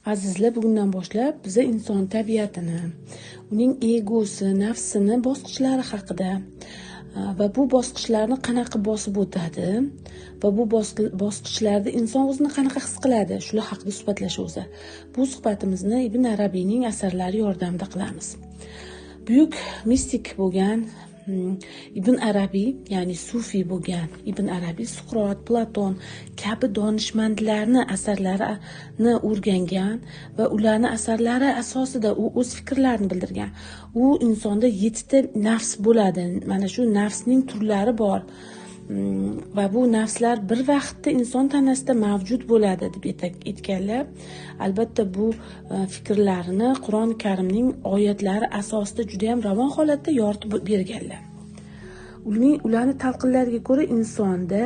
Azizlar, bugundan boshlab biza inson tabiatini, uning egosi, nafsini bosqichlari haqida va bu bosqichlarni qanaqa bosib o'tadi va bu bosqichlarda inson o'zini qanaqa his qiladi, shular haqida suhbatlashamiz. Bu suhbatimizni Ibn Arabiyning asarlari yordamida qilamiz. Buyuk mistik bo'lgan Ibn Arabiy, ya'ni sufiy bo'lgan Ibn Arabiy Suqrot, Platon kabi donishmandlarni asarlarini o'rgangan va ularning asarlari asosida u o'z fikrlarini bildirgan. U insonda 7 ta nafs bo'ladi. Mana shu nafsning turlari bor va bu nafslar bir vaqtda inson tanasida mavjud bo'ladi deb aytganlar. Albatta bu fikrlarini Qur'oni Karimning oyatlari asosida juda ham ravon holatda yoritib berganlar. Ularning talqinlariga ko'ra insonda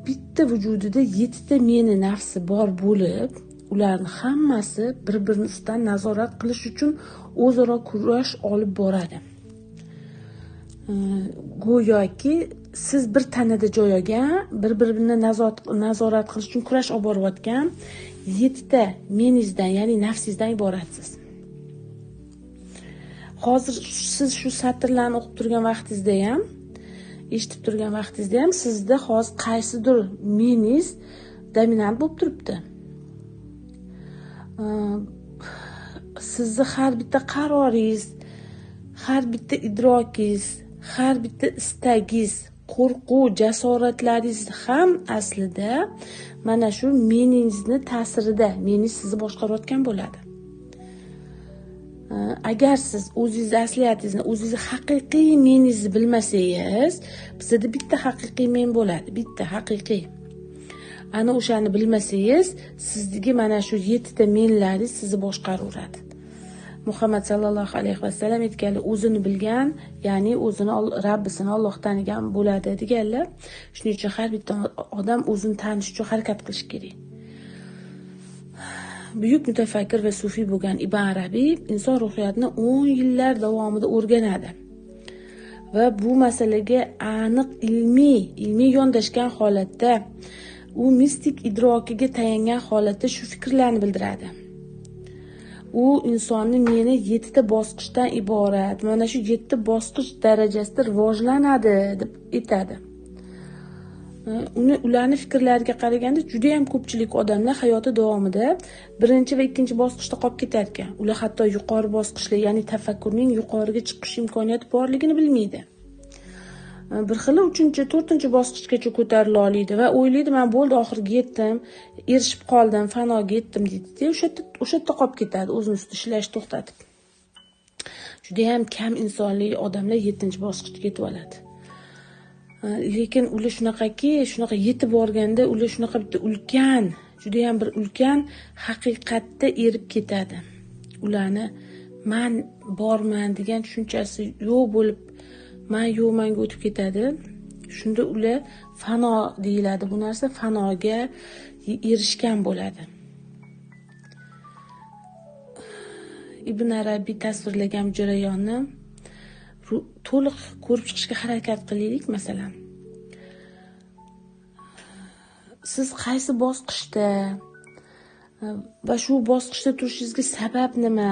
bitta vujudida 7 ta meni nafsi bor bo'lib, ularning hammasi bir-birini ustidan nazorat qilish uchun o'zaro kurash olib boradi. Go'yoki siz bir tanada joy olgan, bir-birini nazorat qilish uchun kurash olib borayotgan 7 ta meningizdan, ya'ni nafsingizdan iboratsiz. Hozir siz shu satrlarni o'qib turgan vaqtingizda ham, eshitib turgan vaqtingizda ham sizda hozir qaysidir meningiz dominant bo'lib turibdi. Sizni har bitta qaroringiz, har bitta idrokingiz, har bitta istagingiz, qo'rquv, jasoratlaringiz ham aslida mana shu meningizni ta'sirida, meningiz sizni boshqarayotgan bo'ladi. Agar siz o'zingiz asliyatingizni, o'zingizni haqiqiy meningizni bilmasangiz, bizda bitta haqiqiy men bo'ladi, bitta haqiqiy. Ana o'shani bilmasangiz, sizdagi mana shu 7 ta menlaringiz sizni boshqaraveradi. Muhammad sallallohu alayhi vasallam aytganlar, o'zini bilgan, ya'ni o'zini Rabbisini Alloh tanigan bo'ladi deganlar. Shuning uchun har bitta odam o'zini tanish uchun harakat qilish kerak. Buyuk mutafakkir va sufiy bo'lgan Ibn Arabiy inson ruhiyatini 10 yillar davomida o'rganadi va bu masalaga aniq ilmiy yondashgan holatda, u mistik idrokiga tayangan holatda shu fikrlarni bildiradi. U insonni meni 7 ta bosqichdan iborat, mana shu 7 ta bosqich darajasida rivojlanadi deb aytadi. Ularning fikrlariga qaraganda juda ham ko'pchilik odamlar hayoti davomida birinchi va ikkinchi bosqichda qolib ketar ekan. Ular hatto yuqori bosqichlar, ya'ni tafakkurning yuqoriga chiqish imkoniyati borligini bilmaydi. Bir xili 3-chi, 4-chi bosqichgacha ko'tarila oladi va o'ylaydi, men bo'ldi, oxiriga yetdim, erishib qoldim, fanoga yetdim deydi. O'sha yerda qolib ketadi, o'zini ustida ishlashni to'xtatib. Juda ham kam insonli odamlar 7-bosqichga yetib oladi. Lekin ular shunaqaki, shunaqa yetib borganda ular shunaqa bitta ulkan, juda ham bir ulkan haqiqatda erib ketadi. Ularni men borman degan tushunchasi yo'q bo'lib, men yo'qmanga o'tib ketadi. Shunda ular fano deyiladi. Bu narsa fanoga erishgan bo'ladi. Ibn Arabiy tasvirlagan jarayonni to'liq ko'rib chiqishga harakat qilaylik. Masalan, siz qaysi bosqichda va shu bosqichda turishingizga sabab nima?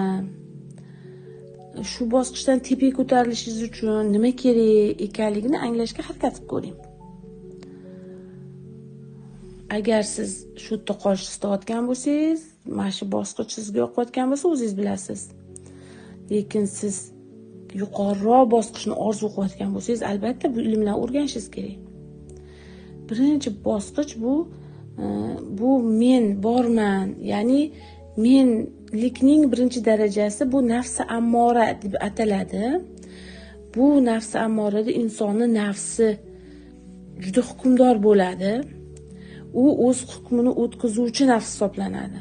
Shu bosqichdan tepaga ko'tarilishingiz uchun nima kerak ekanligini anglashga harakat qilib ko'ring. Agar siz shu yerda qolishni istayotgan bo'lsangiz, mana shu bosqich sizga yoqayotgan bo'lsa, o'zingiz bilasiz. Lekin siz yuqoriroq bosqichni orzu qilayotgan bo'lsangiz, albatta bu ilmlarni o'rganishingiz kerak. Birinchi bosqich bu men borman, ya'ni menlikning birinchi darajasi bu nafsi ammora deb ataladi. Bu nafsi ammorada insonning nafsi juda hukmdor bo'ladi. U o'z hukmini o'tkazuvchi nafs hisoblanadi.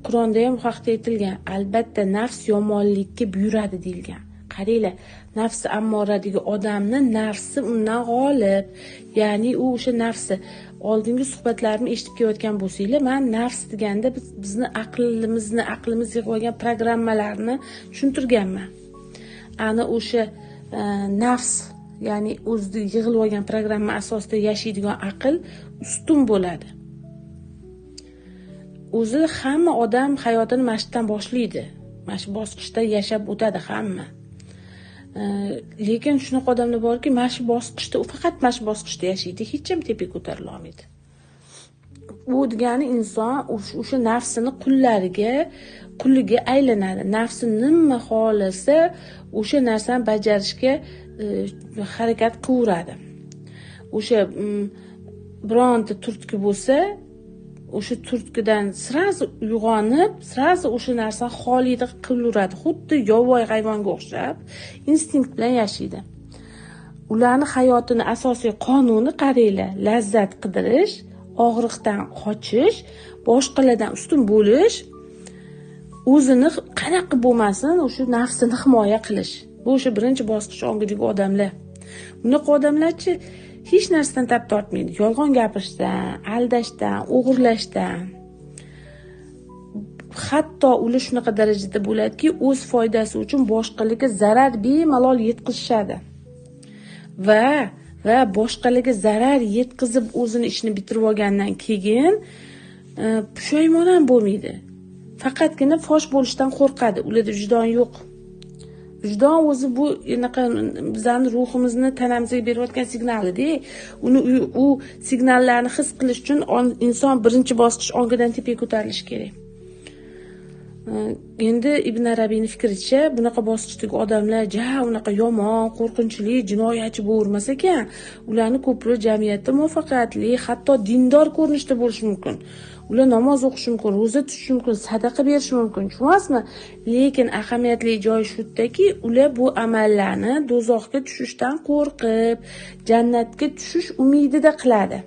Qur'onda ham bu haqda aytilgan. Albatta nafs yomonlikka buyuradi deyilgan. Qaranglar, nafsi ammoradagi odamni nafsi undan g'olib, ya'ni u o'sha nafsi. Oldingi suhbatlarimni eshitib kelayotgan bo'lsanglar, men nafs deganda bizni aqlimiz yig'ib olgan programmalarni tushuntirganman. Ana o'sha nafs, ya'ni o'zida yig'ilib olgan programma asosida yashaydigan aql ustun bo'ladi. O'zi hamma odam hayotini mana shu yerdan boshlaydi. Mana shu bosqichda yashab o'tadi hamma. Lekin shunaqa odamlar borki, mana shu bosqichda, u faqat mana shu bosqichda yashaydi, hech ham tepaga ko'tarila olmaydi. Bu degani inson o'sha nafsini quliga aylanadi. Nafsi nima xohlasa, o'sha narsani bajarishga harakat qilaveradi. O'sha bironta turtki bo'lsa, o'sha turtkidan srazi uyg'onib, srazi o'sha narsani xoliyda qilaveradi. Xuddi yovvoyi hayvonga o'xshab instinkt bilan yashaydi. Ularning hayotini asosiy qonuni qaranglar: lazzat qidirish, og'riqdan qochish, boshqalardan ustun bo'lish, o'zini qanaqa bo'lmasin o'sha nafsini himoya qilish. Bu o'sha birinchi bosqich ongidagi odamlar. Bunaqa odamlarchi hech narsadan tap tortmaydi. Yolg'on gapirishdan, aldashdan, o'g'irlashdan. Hatto ular shunaqa darajada bo'ladiki, o'z foydasi uchun boshqalarga zarar bemalol yetkazishadi. Va boshqalarga zarar yetkazib o'zini ishini bitirib olgandan keyin pushaymon ham bo'lmaydi. Faqatgina fosh bo'lishdan qo'rqadi. Ularda vijdon yo'q. Vijdon o'zi bu anaqa bizning ruhimizni tanamizga berayotgan signalida. Uni u signallarni his qilish uchun inson birinchi bosqich ongidan tepaga ko'tarilishi kerak. Endi Ibn Arabiyning fikricha, bunaqa bosqichdagi odamlar ja unaqa yomon, qo'rqinchli, jinoyatchi bo'lavermas ekan. Ularni ko'proq jamiyatda muvaffaqiyatli, hatto dindor ko'rinishda bo'lishi mumkin. Ular namoz o'qishi mumkin, ro'za tutishi mumkin, sadaqa berishi mumkin, tushunasizmi? Lekin ahamiyatli joyi shundaki, ular bu amallarni do'zaxga tushishdan qo'rqib, jannatga tushish umidida qiladi.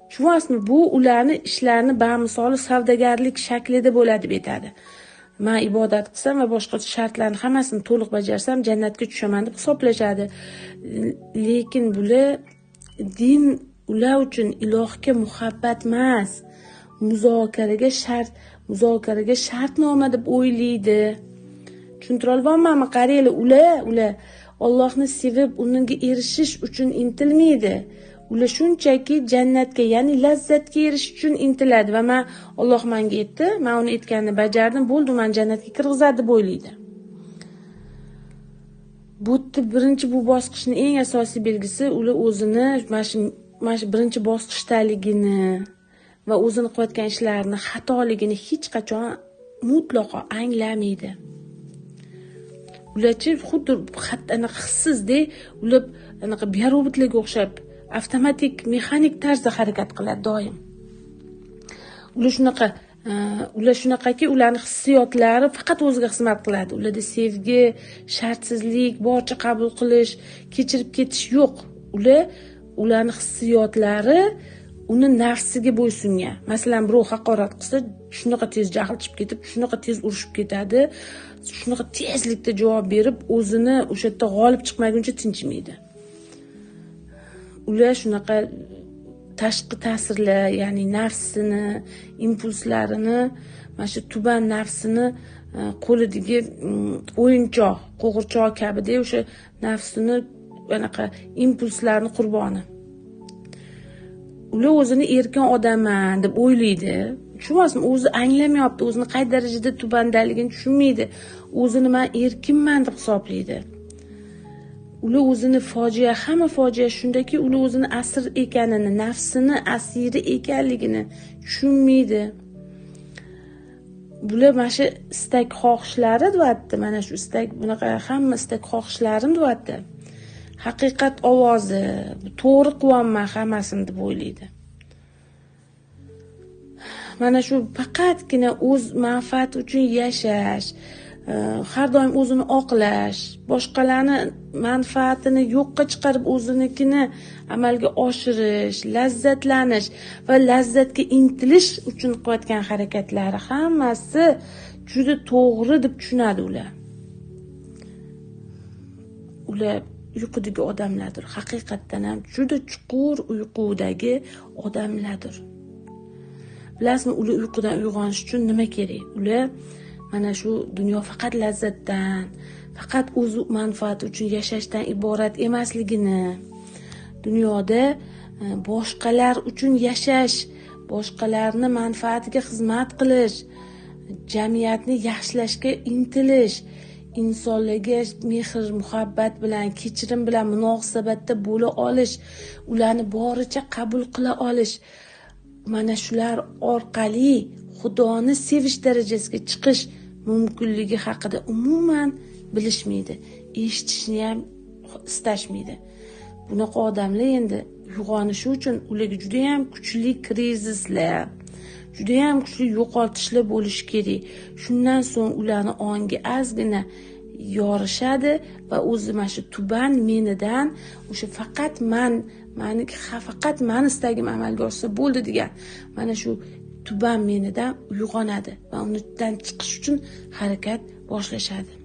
Tushunasizmi? Bu ularni ishlarini bamisoli savdogarlik shaklida bo'ladi deb aytadi. Men ibodat qilsam va boshqa shartlarni hammasini to'liq bajarsam jannatga tushaman deb hisoblashadi. Lekin bular din ular uchun ilohga muhabbat emas, muzokaraga shartnoma deb o'ylaydi. Tushuntira olmaymanmi? Qaranglar, ular Allohni sevib, unga erishish uchun intilmaydi. Ular shunchaki jannatga, ya'ni lazzatga erishish uchun intiladi va men Alloh menga aytdi, men uni aytganini bajardim, bo'ldi, meni jannatga kirgizadi deb o'ylaydi. Bu birinchi bu bosqichning eng asosiy belgisi ular o'zini mana shu birinchi bosqichdaligini va o'zini qilayotgan ishlarini xatoligini hech qachon mutlaqo anglamaydi. Ularchi xuddi anaqa hissizda, ular anaqa biorobotlarga o'xshab avtomatik, mexanik tarzda harakat qiladi doim. Ular shunaqaki, ularning hissiyotlari faqat o'ziga xizmat qiladi. Ularda sevgi, shartsizlik, borcha qabul qilish, kechirib ketish yo'q. Ularning hissiyotlari uni nafsiga bo'ysungan. Masalan, birov haqorat qilsa, shunaqa tez jahl chiqib ketib, shunaqa tez urushib ketadi, shunaqa tezlikda javob berib, o'zini o'sha yerda g'olib chiqmaguncha tinchimaydi. Ular shunaqa tashqi ta'sirlar, ya'ni nafsini, impulslarini, mana shu tuban nafsini qo'lidagi o'yinchoq, qo'g'irchoq kabidek o'sha nafsini anaqa impulslarni qurboni. Ular o'zini erkin odamman deb o'ylaydi. Tushunasizmi? O'zi anglamayapti, o'zini qay darajada tubandaligini tushunmaydi. O'zini men erkinman deb hisoblaydi. Ular o'zini fojia, hamma fojia shundaki, ular o'zini asir ekanini, nafsini asiri ekanligini tushunmaydi. Bular mana shu istak xohishlari deyapti, mana shu istak, bunaqa hamma istak xohishlarim deyapti. Haqiqat ovozi, to'g'ri qilyapman hammasini deb o'ylaydi. Mana shu faqatgina o'z manfaati uchun yashash, har doim o'zini oqlash, boshqalarni manfaatini yo'qqa chiqarib o'zinikini amalga oshirish, lazzatlanish va lazzatga intilish uchun qilayotgan harakatlari hammasi juda to'g'ri deb tushunadi ular. Ular uyqudagi odamlardir. Haqiqatdan ham juda chuqur uyqudagi odamlardir. Bilasizmi, ular uyqudan uyg'onish uchun nima kerak? Ular mana shu dunyo faqat lazzatdan, faqat o'z manfaati uchun yashashdan iborat emasligini, dunyoda boshqalar uchun yashash, boshqalarni manfaatiga xizmat qilish, jamiyatni yaxshilashga intilish, insonlarga mehr, muhabbat bilan, kechirim bilan munosabatda bo'la olish, ularni boricha qabul qila olish, mana shular orqali Xudoni sevish darajasiga chiqish mumkinligi haqida umuman bilishmaydi, eshitishni ham istashmaydi. Bunaqa odamlar endi uyg'onishi uchun ularga juda ham kuchli krizislar, juda ham kuchli yo'qotishlar bo'lishi kerak. Shundan so'ng ularni ongi ozgina yorishadi va o'zi mana shu tuban menidan o'sha faqat man, maniki, faqat mani istagim amalga oshsa bo'ldi degan mana shu tuban menidan uyg'onadi va undan chiqish uchun harakat boshlashadi.